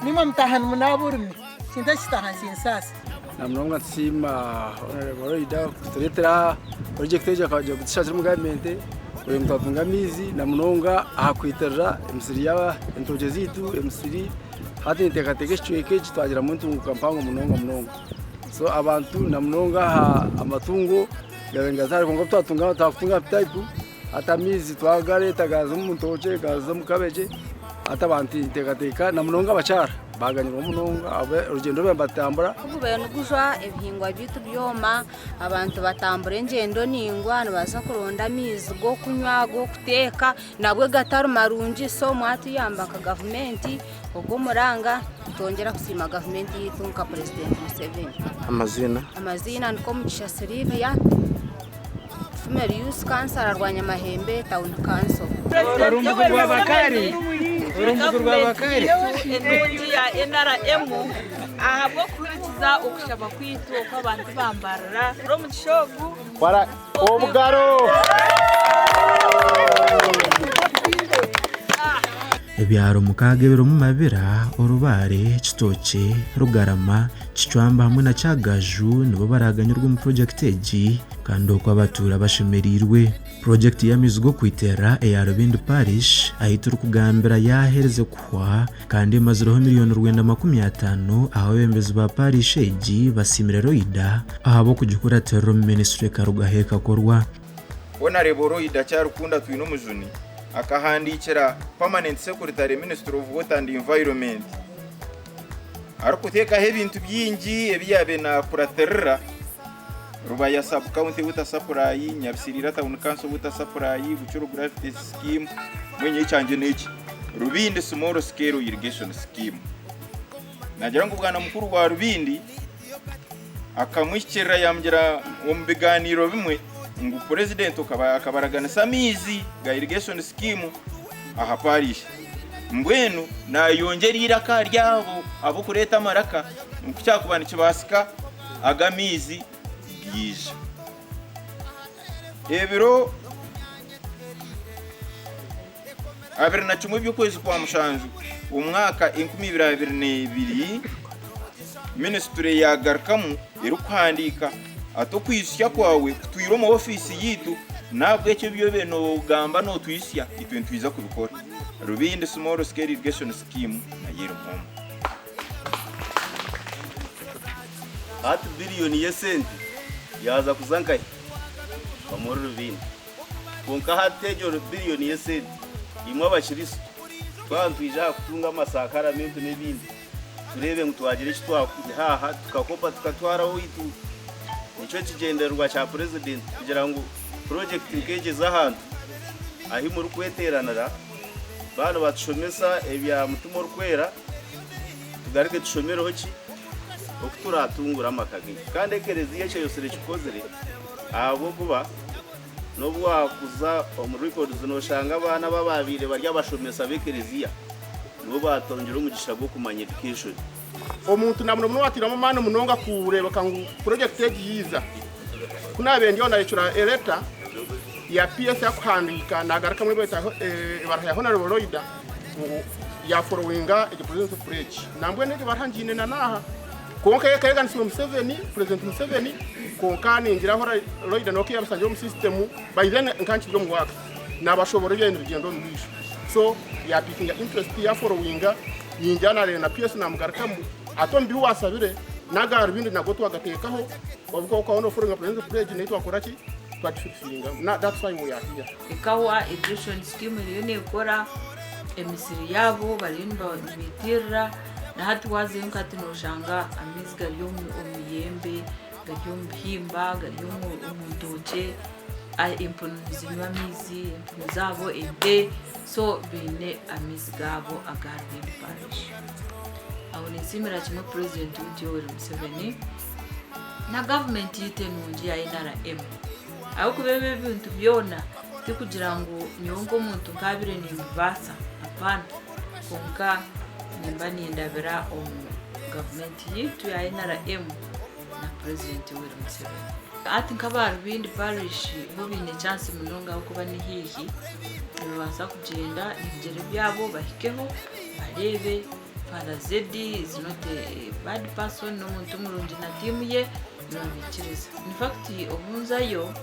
Naimwe mutaaha nimunaaba orumi. Ekintu eki kitaaha nikinsaasa. Na munonga nitusiima Honourable Loida kutureetera project egi akagira kutushakira omu gavumenti kureeba ngu twatunga amaizi na munonga aha kwitirira emisiri ya entookye zaitu emisiri hati ninteekateeka ekicweka eki twagiramu entunguka mpango munonga munonga so abantu na munonga aha amatungo gabaire nigazaara kwonka obu twatunga twakutunga pipe Hati amaizi twagareeta gaaza omu ntookye gaaza omu kabegye hati abantu ninteekateeka na munonga abakyara baaganyirwa munonga orugyendo oru nibatambura. Ku gubaire nigujwa ebihingwa byaitu byoma, abantu batambura engyendo ndaingwa nibaza kuronda amaizi g'okunywa, g'okuteeka nabwo gatari marungi so mwatuyamba nka gavumenti ogwo omuranga nitwongyera kusiima gavumenti yaitu nka purezidenti Museveni. Amaziina? Amaziina ni Komugisha Sylvia. Female Youth Kansara Rwanyamahembe Town Council. Orumbugu rwa Bakari. Orumbugu rwa Bakari. Enungi ya NRM ahabw'okuhurikiza okushaba kwaitu okw'abantu ba Mbarara omugisha ogu. Obugaro! Ebyaro mukaaga ebirimu Mabira, Orubaare, Kitookye, Rugarama, Kicwamba hamwe na Kyagaju nibo baraganyirwe omu purogyekiti egi kandi okwo abatuura bashemereirwe. Purogyekiti y'amaizi g'okwiterera eya Rubindi Parish ahi turikugambira yaaherize kuhwa kandi emazireho miriyoni 950 ahu abeebembezi ba parish egi basiimire Loida ahabw'okugikuratirira omu minisitule ekarugaho ekakorwa. Honourable Loida Kyarukunda Twinomujuni akahandiikira Permanent Secretary Ministry of Water and Environment arikuteekaho ebintu bingi ebi yaabaire naakuratirira, Rubaya Sub-County Water Supply, Nyabisiriira Town Council Water Supply, Bucuro Gravity Scheme, mbwenu nyowe ekyangye n'eki, Rubindi Small Scale Irrigation Scheme. Naagira ngu bwana mukuru wa Rubindi akamuhikirira yaamugira omu bigaaniiro bimwe ngu purezidenti akabaraganisa amaizi ga irrigation scheme aha parish. Mbwenu naayongyera eiraka ahari abo ab'okureeta amaraka ngu ku kyakuba nikibaasika aga amaizi gaija. Ebiro 21 by'okwezi kwa mushanju omwaka 2022, minisiture yaagarukamu erikuhandiika ati, Okwijutsya kwawe kutwire omu ofiisi yaitu, n'ahabw'ekyo ebi obaire noogamba nootwijutsya, itwe nitwija kubikora. Rubindi Small Scale Irrigation Scheme nayo erimu omwo. Hati biliyoni y'esente yaaza kuza nkahi? Omuri Rubindi. Kwonka hati egyo biliyoni y'esente, imwe Abakristo twaba nitwija aha kutunga amasakaramentu n'ebindi, tureebe ngu twagira eki twaiha aha tukakopa tukatwara owaitu. Nikyo kigyendererwa kya Purezidenti kugira ngu purogyekiti nk'egi ez'ahantu ahu murikweteeranira, baaba nibatushomesa ebya Mutima Orikwera, tugaruke tushomereho ki? Oku turaatungure amaka gaitu. Kandi ekereziya ekyo yotsire ekikozire ahabw'okuba N'obu waakuza omu records noshanga abaana aba abaabaire bari abashomesa b'ekereziya nibo baatungire omugisha gw'okumanya education. Omuntu na muno muno owaateiremu amaani munonga kureebeka ngu purojekiti egi yaiza, ku naabaire ndiyo nayecura eleta ya PS arikuhandiika naagarukamu ebaruha ya Honarable Loida ngu yaaforowinga egyo Presidential Pledge. Nambwenu egyo baruha ngiine na n'aha. Kwonka yo ekayeganisibwa Museveni, Purezidenti Museveni, kwonka ningira ahu Loida nawe ku yabashangire omu system, by then nka nkiri omu works, nabashoborora ebyabaire nibigyenda omu maisho. So yapikinga interest yaforowinga, ningira nareeba na PS namugarukamu, ati omu bi wasabire, N'aga Rubindi nago twagateekaho obu nofollowinga President's Pledge nayo twakora ki? Twagifulfillinga. That's why we are here. Ekawa irrigation scheme eriyo nekora, emisiri yaabo bariyo nibaitirira na hati waazayo nka hati noshanga amaizi gari omu miyembe, gari omu bihimba, gari omu ntookye, empunu nizinywa amaizi, empunu zaabo, ente, so baine amaizi gaabo aga Rubindi parish. Aho ninsiimira kimwe purezidenti waitu Yoweri Museveni na gavumenti yaitu enungi eya NRM ahabw'okuba ebi ebintu byona tikugira ngu nyowe nk'omuntu nkaabire nimbibaasa apaana kwonka nimba nindabira omu gavumenti yaitu ya NRM na purezidenti Yoweri Museveni. Hati nk'aba Rubindi parish bo baine chance munonga ahabw'okuba ni haihi nibabaasa kugyenda n'ebigyere byabo bahikeho bareebe Father Zeddy is not a bad person n'omuntu murungi na tiimu ye nibabaikiriza. In fact obu nzayo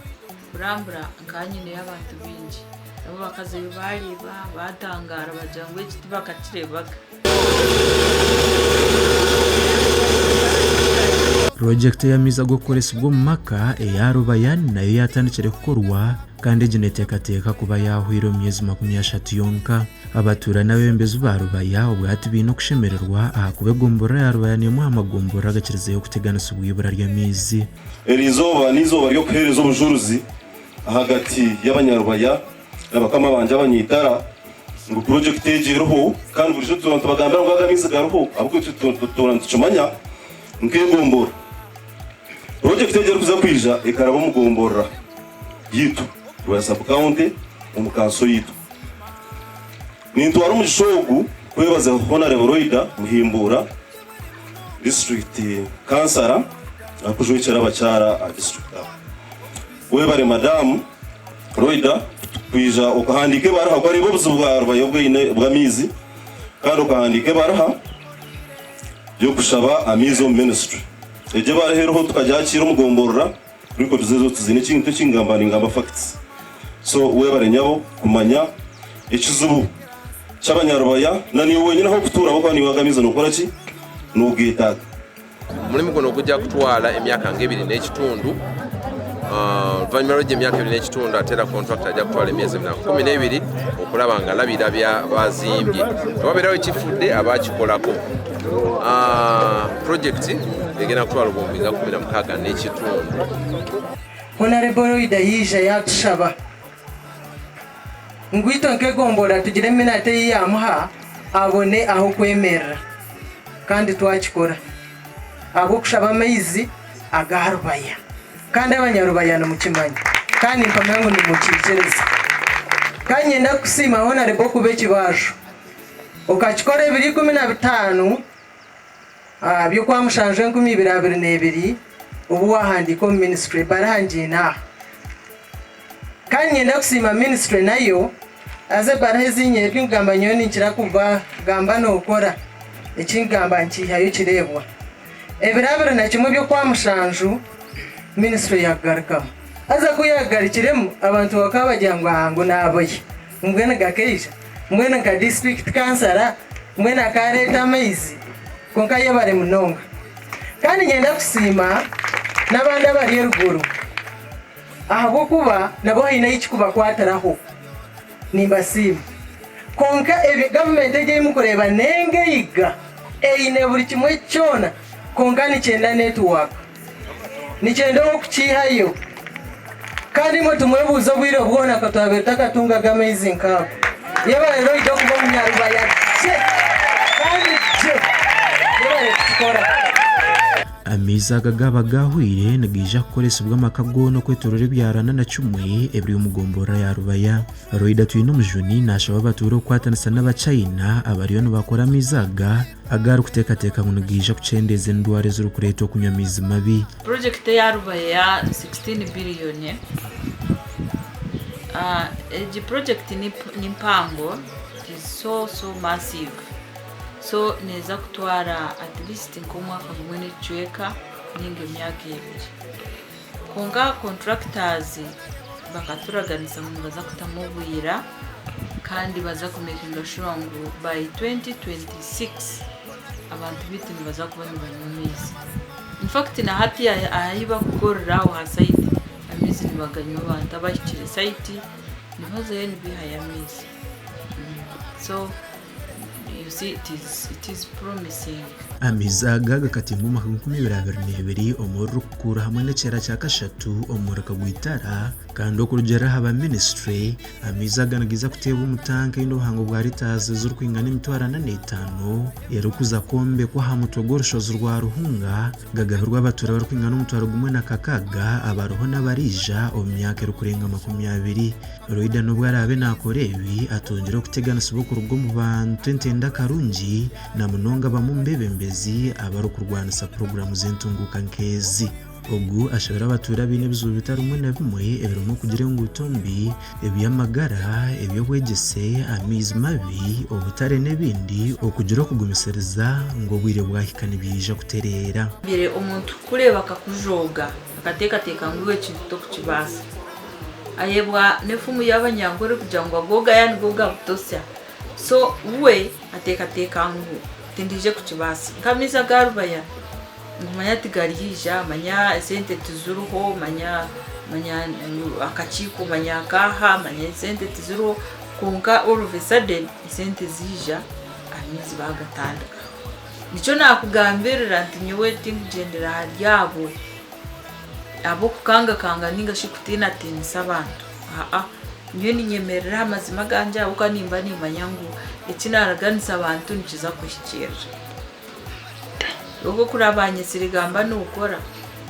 kurambura nkaba nyineyo abantu baingi nabo bakazayo baareeba baatangaara bagira ngu eki tibakakireebaga. Purojekiti ey'amaizi ag'okukoresibwa omu maka eya Rubaya nayo yaatandikire kukorwa kandi egi neteekateeka kuba yaahweire omu myezi 30 yonka. Abatuura n'abeebembezi ba Rubaya obwahati baine okushemererwa ahakuba egomborora ya Rubaya n'emwe aha magomborora agakirizeyo kuteganisibwa eibura ry'amaizi. Eri izooba n'eizooba ry'okuheereza obujurizi ahagati y'Abanyarubaya na bakama bangye Abanyaitara ngu purojekiti egi eriho kandi burijo tuba nitubagambira ngu aga amaizi gariho ahabw'okuba itwe tutoora nitukimanya nk'egomborora. Purojekiti egi erikuza kwija ekaraba omu gomborora yaitu Rubaya sub county omu kanso yaitu. Nintwara omugisha ogu kwebaza Honarebo Loida Muhimbuura, disiturikiti kansara arikujwekyera abakyara aha disiturikiti aha. Webare madamu Loida kwija okahandiika ebaruha okareeba obuzibu bwa Rubaya obwine bw'amaizi kandi okahandiika ebaruha y'okushaba amaizi omu minisitule. Egyo ebaruha eriho tukagyakiira omu gomborora. Records ezo tiziine ekintu ekingamba ningamba facts so webare nyabo kumanya ekizibu kyabanyarubaya na niiwe wenyini ahokutuura ahabwokuba niiwe aga amaizi nokora ki nogetaaga. Omulimu guno gujja kutwala emyaka ng'ebiri n'ekitundu. Oluvannyuma lw'egyo emyaka ebiri n'ekitundu ate era kontulakita ajja kutwala emyezi emirala 12 okulaba nga alabirira by'azimbye. Tewabeerawo ekifudde aba akikolako. Pulojekiti egenda kutwala obuwumbi nga 16 n'ekitundu. Honarebo Loida yaija yaatushaba ngu itwe nk'egomborora tugire eminati ei yaamuha abone ah'okwemerera kandi twakikora ahabw'okushaba amaizi aga Rubaya kandi abanyarubaya nimukimanya kandi nimpamya ngu nimukiikiriza. Kandi niinyenda kukusiima Honarebo okuba ekibaasho okakikora ebiro 15 by'Okwamushanju 2022 obu waahandiika omu minisitule ebaruha ngiine aha. Kandi niinyenda kusiima minisitule nayo haza ebaruha ezi nyine ebindikugamba nyowe ninkira kugamba nookora eki ndikugamba nkiihayo kireebwa. Ebiro 21 by'Okwamushanju minisitule yaakugarukamu. Haza ku yaakugarukiremu abantu bakaba bagira ngu aha ngu naaboya mbwenu gakaija, mbwenu nka disiturikiti kansara mbwenu akaareeta amaizi kwonka yebare munonga. Kandi niinyenda kusiima n'abandi abari eruguru ahabw'okuba nabo haine ahu kirikubakwatiraho. Nimbasiima. Kwonka ebi gavumenti egi ei murikureeba n'engaiga, eine buri kimwe kyona kwonka nikyenda netiwaaka. Nikyenda ow'okukiihayo. Kandi imwe tumwebuuze obwire bwona ka twabaire tutakatungaga amaizi nk'ago. Yebare Loida okuba omunyarubaya gye kandi gye. Yebare kukikora. Amaizi aga gaaba gaahweire nigaija kukoresibwa amaka goona okwetoorora ebyaro ana na kimwe ebiri omu gomborora ya Rubaya. Loida Twinomujuni naashaba abatuura okukwatanisa n'Abachina abariyo nibakora amaizi aga Aga arikuteekateeka ngu nigaija kukyendeeza endwara ezirikureetwa okunywa amaizi mabi. Purojekiti eya Rubaya eya 16 biriyoni, egi purojekiti ni mpango, it is so so massive, so neeza kutwara at least nk'omwaka gumwe n'ekicweka ninga emyaka ebiri. Kwonka contractors bakaturaganisa ngu nibaza kutamu obwira kandi baza kumekinga sure ngu by 2026. Abantu baitu nibaza kuba nibanywa amaizi. In fact na hati ahi bakukorera aho ha site amaizi nibaganywa abantu abahikire site nibazayo nibaihayo amaizi. So you see it is, it is promising. Amaizi aga gakatimba omu mwaka gwa 2022 omuri Rukukuru hamwe n'ekyera kya kashatu omu murika gw'eitara kandi okurugiirira aha ba minisitule, amaizi aga nigaija kuteebwa omu tanka eine obuhango bwa litres ezirikwingana 45,000 erikuza kwombekwa aha mutwe gw'orushozi rwa Ruhunga gagabirwe abatuura abarikwingana 1,600 abariho n'abariija omu myaka erikurenga 20. Loida n'obu araabe naakora ebi, atungire okuteganisibwa okuruga omu bantu entenda karungi na munonga bamwe omu beebembezi abarikurwanisa puroguraamu z'entunguuka nk'ezi. Ogu ashabire abatuura abaine ebizibu bitari bimwe na bimwe ebirimu okugira enguuto mbi, eby'amagara, eby'obwegyese, amaizi mabi, obutare n'ebindi okugira okugumisiriza ngu obwire bwahika nibyija kutereera. Omuntu kukureeba akakujooga akateekateeka ngu iwe ekintu tokukibaasa. Ayebwa n'efumu y'abanyankore kugira ngu ago ogaya nigo gabutosya. So we ateekateeka ngu tindiije kukibaasa. Nk'amaizi aga Rubaya ngu manya tigariija, manya esente tiziriho, manya manya akakiiko manya akaaha, manya esente tiziriho, kwonka all of a sudden esente ziija amaizi baagatandika. Nikyo naakugambirira nti nyowe tinkugyendera ahari abo. Ahabw'okukangakanga nainga shi kutiinatiinisa abantu. Aa, nyowe ninyemerera aha mazima agangye ahabw'okuba nimba nimmanya ngu eki naaraganisa abantu nikiza kuhikiirira. Obu okurabanyetsire gamba nookora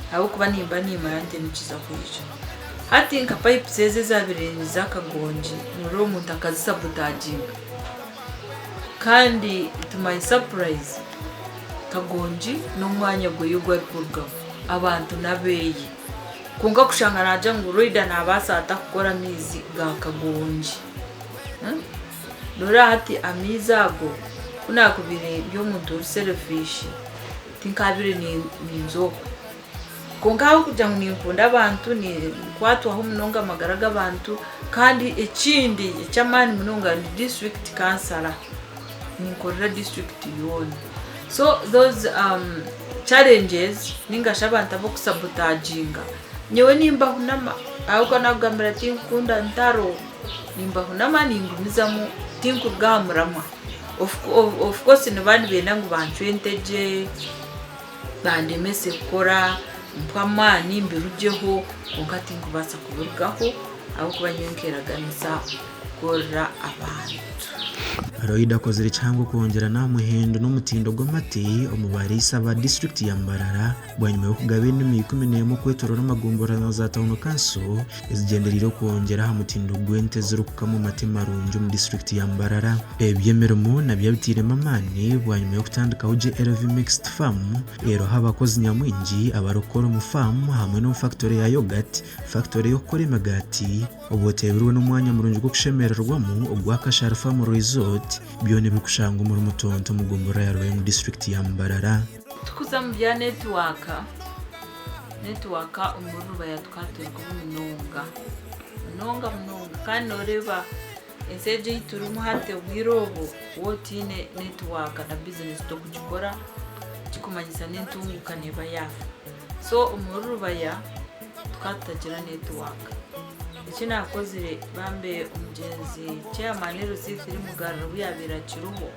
ahabw'okuba nimba nimmanya nti nikiza kwija. Hati nka pipes ezi ezaabaire niza akagongi noreeba omuntu akazisabotaginga kandi to my surprise kagongi n'omwanya gweye ogu arikurugamu. Abantu n'abeeye. Kwonka kushanga naagira ngu Loida naabaasa ata kukora amaizi ga kagongi? Noreeba hati amaizi ago ku naakubaire ndi omuntu ori selfish tinkaabaire ninza okwo. Kwonka ahabw'okugira ngu ninkunda abantu, ninkwatwaho munonga amagara g'abantu kandi ekindi eky'amaani munonga ndi district councillor, ninkorera district yoona. So those challenges ninga shi abantu abokusabotaginga nyowe nimbahunama ahabw'okuba nakugambira tinkukunda ntaro nimbahunama ningumizamu tinkuruga aha muramwa of course nibaba nibenda ngu bancwe entegye bandemese kukora mpwe amaani mbirugyeho kwonka tinkubaasa kubirugaho ahabw'okuba nyowe nkeraganisa kukorera abantu. Loida akozire kihango kwongyera n'aha muhendo n'omutindo gw'amate omu bariisa ba disiturikiti ya Mbarara bwanyima y'okugaba enimi 11 okwetorora amagombolola na za tauni kanso ezigyendereire okwongyera aha mutindo gw'ente ezirikukamwa amate marungi omu disiturikiti ya Mbarara. Eby'emirimo nabyo abiteiremu amaani bwanyima y'okutandikaho GLV Mixed Farm eriho abakozi nyamwingi abarikukora omu faamu hamwe n'omu fakitore ya yogati, fakitore y'okukora emigaati, Obwo oteebirwe n'omwanya murungi gw'okushemererwamu ogwa Kashari Farm Resort, byona ebirikushangwa omuri Mutonto omu gomborora ya Rubaya omu disiturikiti ya Mbarara. Tukuza omu bya netiwaaka, netiwaaka omuri Rubaya tukaba turi kubi munonga, munonga munonga kandi nooreeba ensi egi ei turimu hati obwire obu waaba otaine netiwaaka na bizinesi tokugikora ekikumanyisa n'entunguuka neeba yaafa. So omuri Rubaya tukaba tutagira netiwaaka. Eki naakozire bambe omugyenzi chairman LC3 Mugarura obu yaabaire akiriho,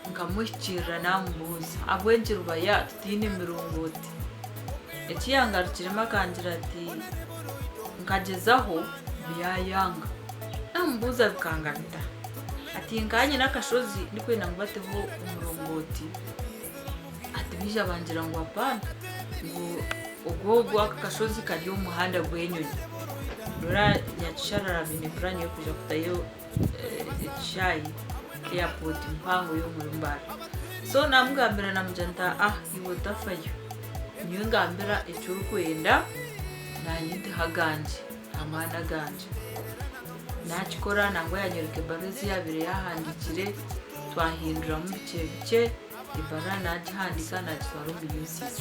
nkamuhikiirira naamubuuza ahabw'enki Rubaya tutaine mirongooti. Eki yangarukiremu akangira ati nkagyezaho byayanga. Naamubuuza bikanga bita? Ati nkaba nyine akashozi ndikwenda ngu bateho omurongooti. Ati baija bangira ngu apaana ngu ogwo ogwo aka kashozi kari omu muhanda gw'enyonyi. Noreeba Nyakisharara baine puraani y'okwija kutayo ekishaayi airport mpango y'omuri Mbarara. So naamugambira naamugira nti aa iwe otafayo, nyowe ngambira eki orikwenda naanye nteho agangye, amaani agangye. Naakikora nangwa yaanyoreka ebaruha ezi yaabaire yaahandiikire twahinduramu bikye bikye. Ebaruha naagihandiika naagitwara omu UCC.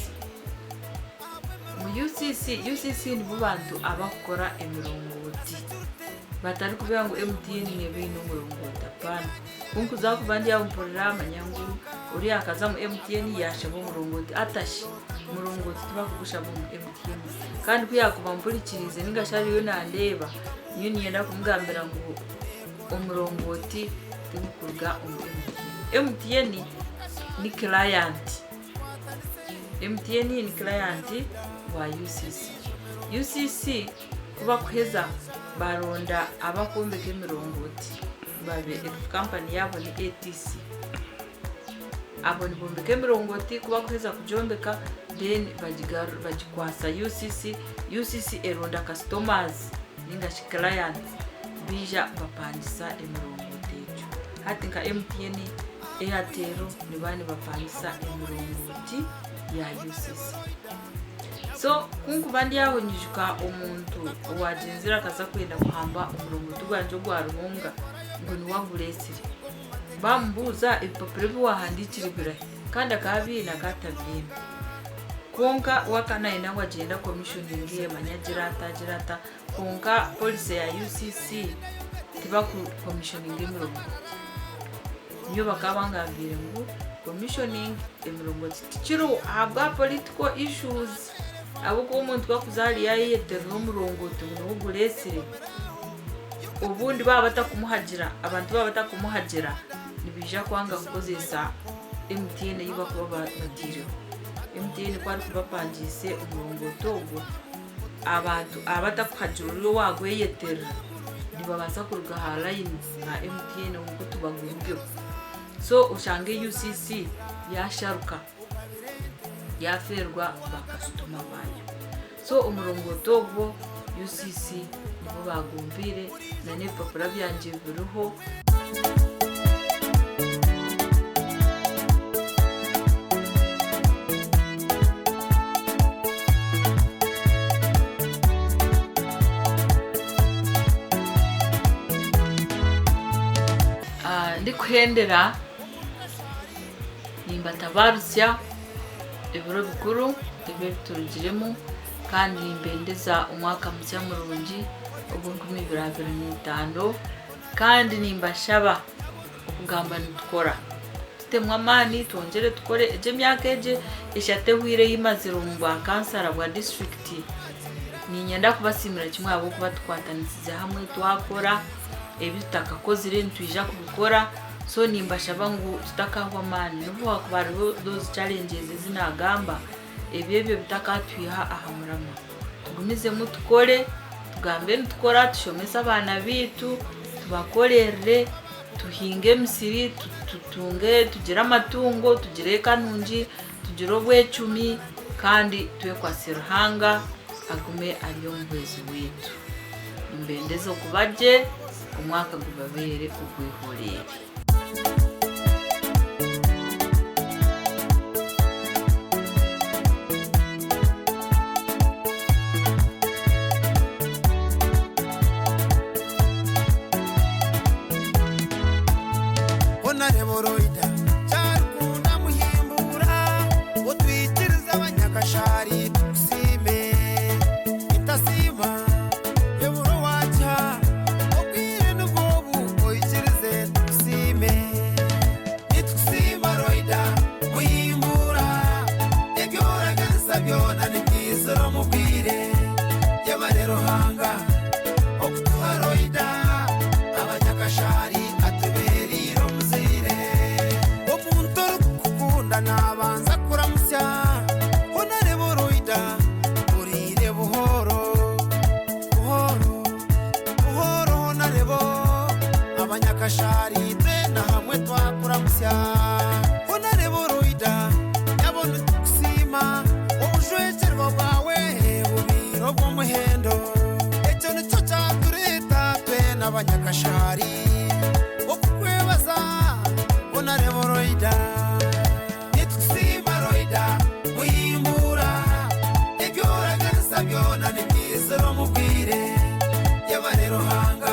Omu UCC, UCC nibo bantu abakukora emirongooti. Batarikubeha ngu MTN neeba eine omurongooti apaana. Ku nkuza kuba ndi aho mpurira manya ngu oriya akaza omu MTN yaashaba omurongooti atashi omurongooti tibakugushaba omu MTN. Kandi ku yaakuba ampurikiriize ninga shi ariyo nandeeba, nyowe niinyenda kumugambira ngu omurongooti tigukuruga omu MTN. MTN ni client. MTN ni client wa UCC. UCC ku bakuheza baronda abakwombeka emirongooti babe kampani yaabo ni ATC. Abo nibombeka emirongooti ku bakuheza kugyombeka then bagikwasa UCC, UCC eronda customers ninga shi clients baija bapangisa emirongooti egyo. Hati nka MTN, Airtel nibaba nibapangisa emirongooti ya UCC. So kunkuba ndi aho nyijuka omuntu owagyenzire akaza kwenda kuhamba omurongooti gwangye ogwa Ruhonga ngu niwe agureetsire. Bamubuuza ebipapura ebi wahandiikire birahi kandi akaba abiine akaba atabiine. Kwonka we akaba nayenda ngu agyende akomishoninge manya agire ata agire ata kwonka policy ya UCC tibakukomishoninga emirongooti. Nyowe bakaba bangambiire ngu commissioning emirongooti tikiriho ahabwa political issues ahabw'okuba omuntu ku arikuza hariya ayeyeterera omurongooti ngu niwe ogureetsire, obundi baaba batakumuhagira, abantu baaba batakumuhagira nibaija kwanga kukozesa MTN ei barikuba bataireho. MTN ku arikuba apangiise omurongooti ogwo, abantu abatakuhagira oriya owaagweyeterera nibabaasa kuruga aha layini nka MTN ngu tubagurugeho. So oshange UCC yaasharuka yaafeerwa baakasitoma baayo. So omurongooti ogwo UCC nibo baagumpiire n'ebipapura byangye biriho. Ndikuhendera nimbatabarutsya ebiro bikuru ebi ebiturugiremu kandi nimbendeza omwaka musya murungi ogw'enkumi ibiri abiri n'eitaano. Kandi nimbashaba okugamba nitukora tutemu amaani twongyere tukore egyo emyaka egyo eshatu ehweire ei mazire omu bwa kansara bwa disiturikiti niinyenda kubasiimira kimwe ahabw'okuba tukwatanisize hamwe twakora ebi tutakakozire nitwija kubikora so nimbashaba ngu tutakahwa amaani n'obu haakuba hariho those challenges ezi naagamba ebyo ebyo bitakatwiha aha muramwa. Tugumizemu tukore, tugambe nitukora, tushomese abaana baitu, tubakorerere, tuhinge emisiri, tutunge tugire amatungo, tugire eka nungi, tugire obwecumi kandi twekwatse Ruhanga agume ari omuhwezi waitu. Nimbendeza okuba gye, omwaka gubabeere ogw'eihoreere. Honarebo Roida Kyarukunda Muhimbura otwikirize abanyakashari tukusiime Nitasiima eburo wakiha Obwire nibwo obu oikirize tukusiime Nitukusiima Roida Muhimbura Ebi oraganisa byona nibyizira omu bwire Yebare Ruhanga okutuha Roida Abanyakashari atubereire omuzaire Omuntu orikukukunda nabanza kuramutsya Honarebo Roida oriire buhooro buhooro Buhooro honarebo Abanyakashari twena hamwe twakuramutsya Honarebo Roida nyabo nitukusiima Obujwekyerwa bwawe bubaire obw'omuhendo Ekyo nikyo kyatureeta twena Abanyakashari Okukwebaza Honarebo Roida Nitukusiima Roida Muhimbura Ebi oraganisa byona nibyizira omu bwire Yebare Ruhanga.